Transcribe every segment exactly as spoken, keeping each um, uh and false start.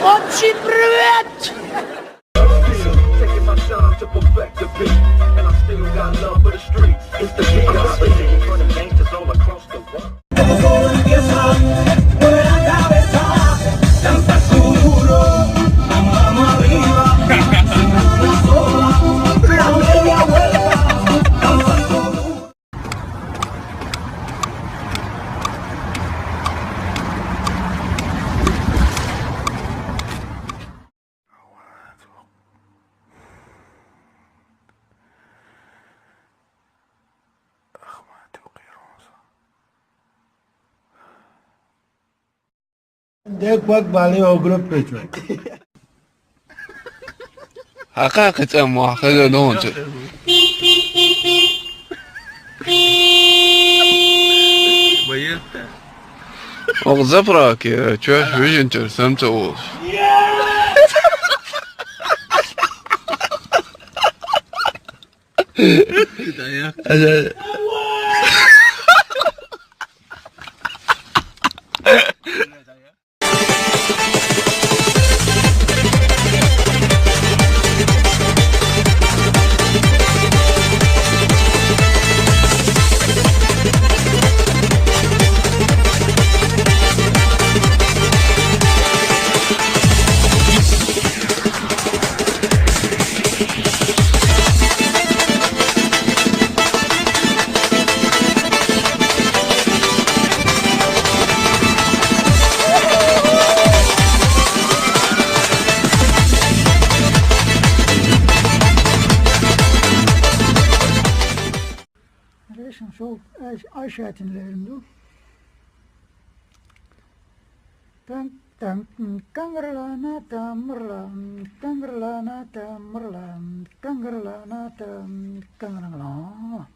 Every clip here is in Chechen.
Очень привет! Taking my time to perfect the beat, and I still got love for the streets. It's the D R E. Running gangsters all across the world. Dek bak bali o grup pecho. Haka kıtsa muhakkak dontu. Bayıldı. O zapraki, çöş vision çöş samça o. Dayak. Aja. Kardeşim, sol aş-, aşağı tinlerim dur. Tan, tan, kangırlana tamırlan, kangırlana tamırlan, kangırlana tam, kangırlana.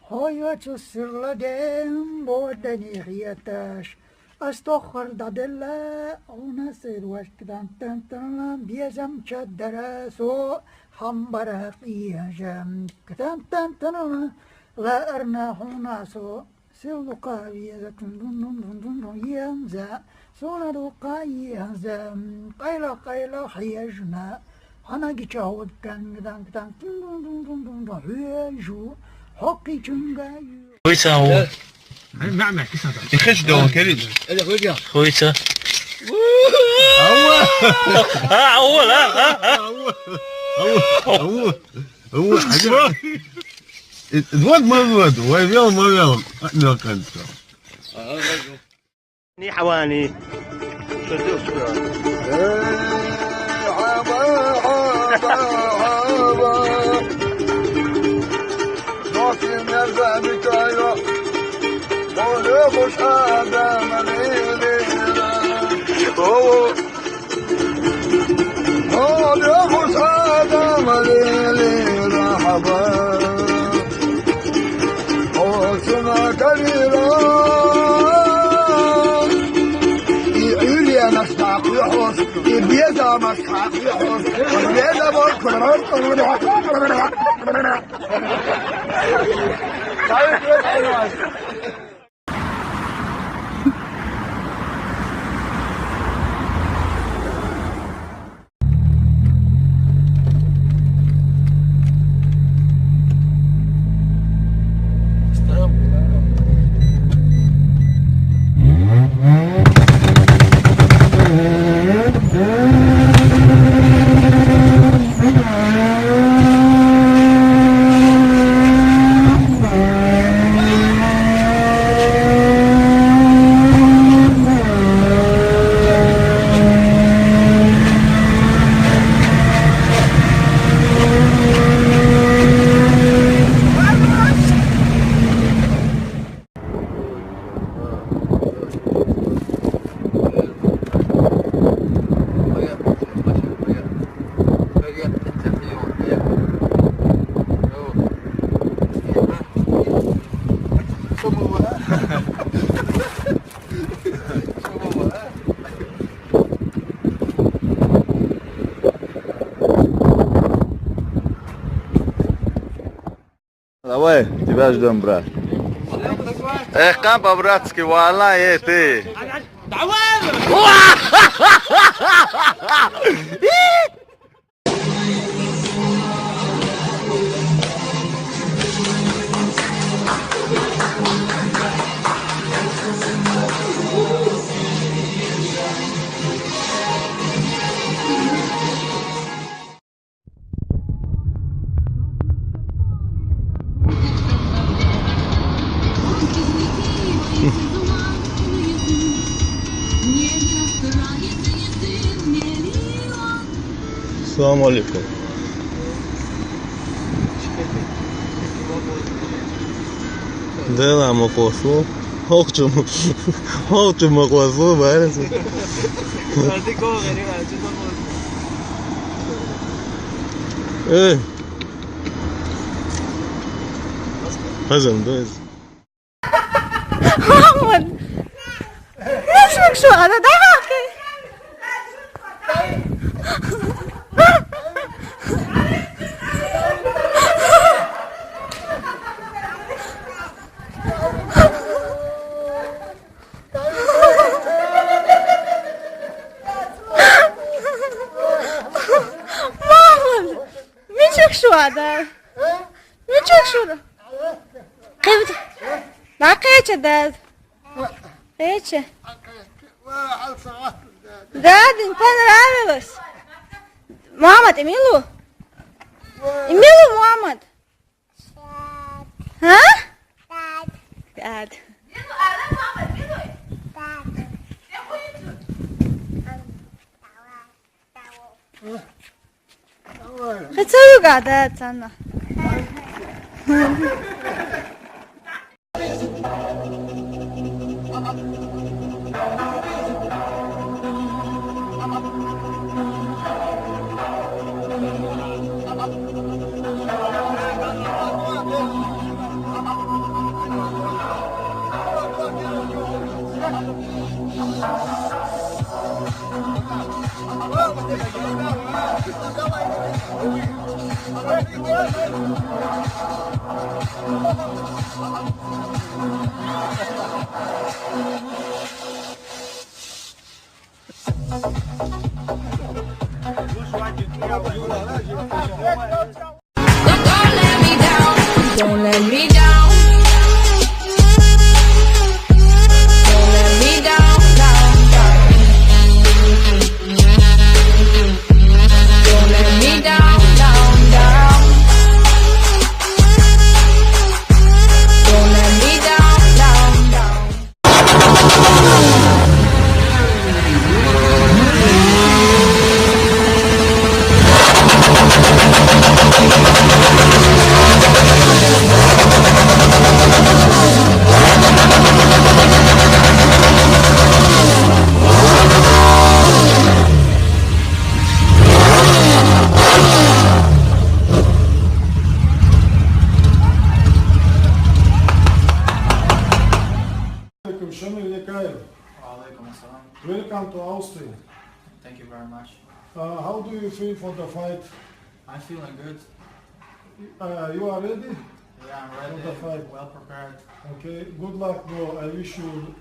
Hoyatı sırladım, bu da nihiyataş. Astokhar dadella, ona sed waşkdan tan tan lan, biyazam çaddara so, hambara iyajam, tan tan tan lan, la arna hona so. Sel duqa viyaza dun dun dun dun dun dun yanza. Sona duqa yanza. Qayla qayla hiyajna. Hana gicha hod kan gdan gdan dun dun dun dun dun dun hiyaju. Hoki chunga yu. Hoysa ho. Ay, ma, ma, kisa da. Ikhish do, kerish. Hoysa. Ha, awwal, ha, ha, ha. Awwal, awwal, awwal. هو حاجة. الواد ما الواد، هو يوم ما يوم. احنا كان. ني حواني. هذا مليلي مرحبا. حوسنا كبيرا. يعيلي أنا أستحق يحوس. يبيض أنا أستحق يحوس. يبيض أنا Давай, тебя ждём, брат. Эх, как по-братски, вала, э, ты. Салам алейкум. Дела ма хосу. Хокчум. Хокчум ма хосу, барес. Э. Хазан, да. Мамон! Нечик шу ада да хаки? Мамон! Нечик шу ада? Нечик шу ада? Кевд. Да кече да. Кече. Да, дин понравилось. Мама, ты милу? Милу, мама. А? Дад. Хацауга да цана. Don't let me down. Don't let me down, down, down. Don't let me down, down, down. Don't let me down, down, down. Alaikum, Shamil Yakayev. Wa alaikum assalam. Welcome to Austria. Thank you very much. Uh, how do you feel for the fight? I'm feeling good. Uh, you are ready? Yeah, I'm ready. For the fight? Well prepared. Okay, good luck, bro. I wish you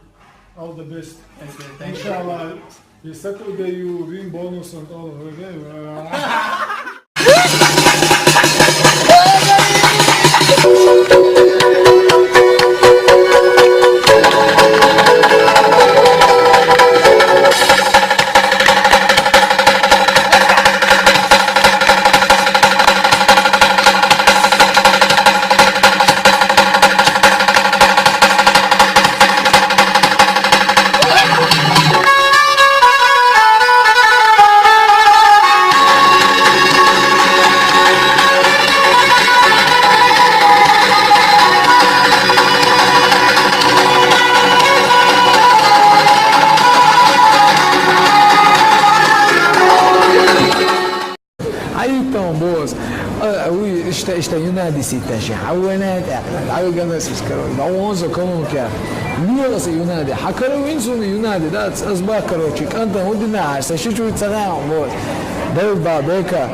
all the best. Thank you, thank you. Inshallah, this Saturday you win bonus and all. Okay? Uh, Ай, там, босс. А, уй, ишта, ишта, юнадис иттан ши. Хьаввана тӀаккха. Хьаввана гана сискаро. Да онза калун кя. Лугьуса юнади. Хьакара вин суна юнади. Да, аз ба, короче, кӀантӀа гьудина, са ши чуй цагъан, босс. Дай ба, бека.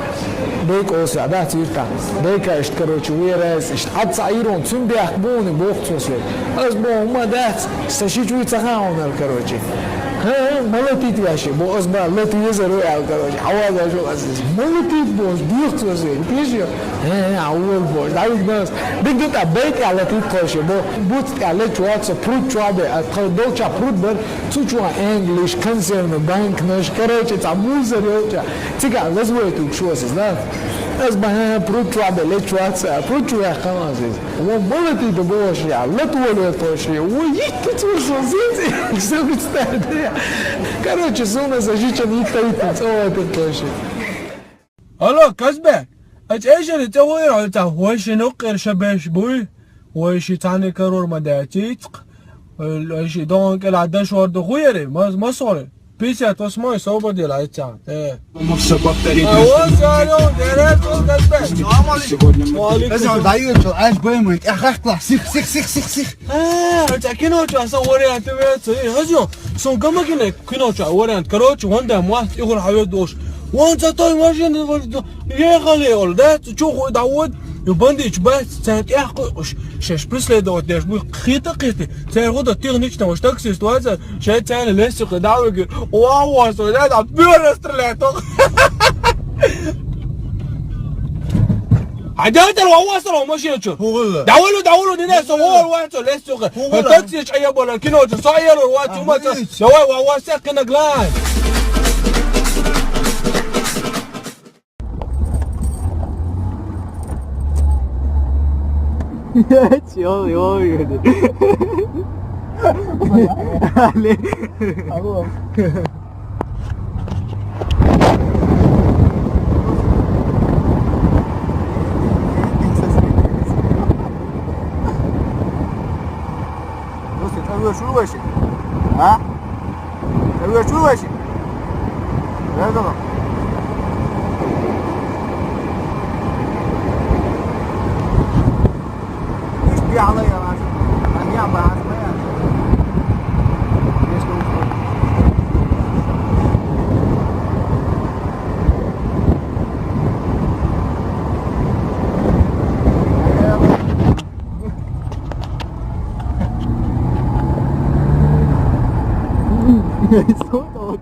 Бек оса, да, цирта. Бека ишт, короче, вирас, ишт. АццӀа ирон, цун бяхк буни, бохцо свет. Аз бо, ума дац, са ши чуй цагъан онал, короче. Ха, ха, молотить вяши, бо аз ба, лати везаро ял, короче. Аваз ажу аз. Молотить бос, бохцо свет. Тише. Ха, ха, авал бос. Давид бас. Бигдут а бейт я латит коши, бо. Буц я лечуаца, прут чуабе, а тха долча прут бар, цу чуа English, консервный банк наш, короче, ца мусор ёлча. Циган лазвойтук шуасиз, да? Аз ба, ха, прут чуабе лечуаца, прут чуя хамасиз. Во молотый да боши, а лат волю тоши. Во йитти цурсо зинзи. Всё представляю. Короче, суна за жичен йитта йитти, цо это тоши. Алло, Казбек! Ача эшери цӀе гӀуйра хьалца, вай ши нукъир шабеш буй? Вай ши цани карор ма дацицк. Вай ши дон кӀела дашвар духуяри, мас-, масори. Пятьдесят восьмой сободил айца. Э. А вот, алло, дерет, вот, Казбек. Салам алейкум. Даёчо, аж баймын, тӀяхьахкла, сих, сих, сих, сих, сих. А, ача киночо, аса вариант веца. Э, хазё, сон гамагине киночо вариант. Короче, ванда маст игур хавед дош. Вон за той машин, вон за той. Ехали, ол, да, чё хуй да вот. Ю бандич бац, цен тӀяхку, ш-, шеш преследовать деш, буй хита хити. Цен гуда технично, ваш таксист ваца, шей цен лесик давиги. Вау, вау, да, да, бюро стреляет, ох. Хадятар вау, вау, машина чё? Хугулла. Даволу, даволу, не, не, со, вау, вау, со, лесик. Хугулла. Таксист, ая, бола, кино, со, ая, вау, вау, А, чё, мать, видите? Давай, вау, вау, всех, кино, глянь. Чё, ё-моё. Але. Алло. Просто это вы шурваете? А? Вы шурваете? Да, да, да. Ишди алай я, аш. Ани аба, аш, аш. Если он Что-то вот.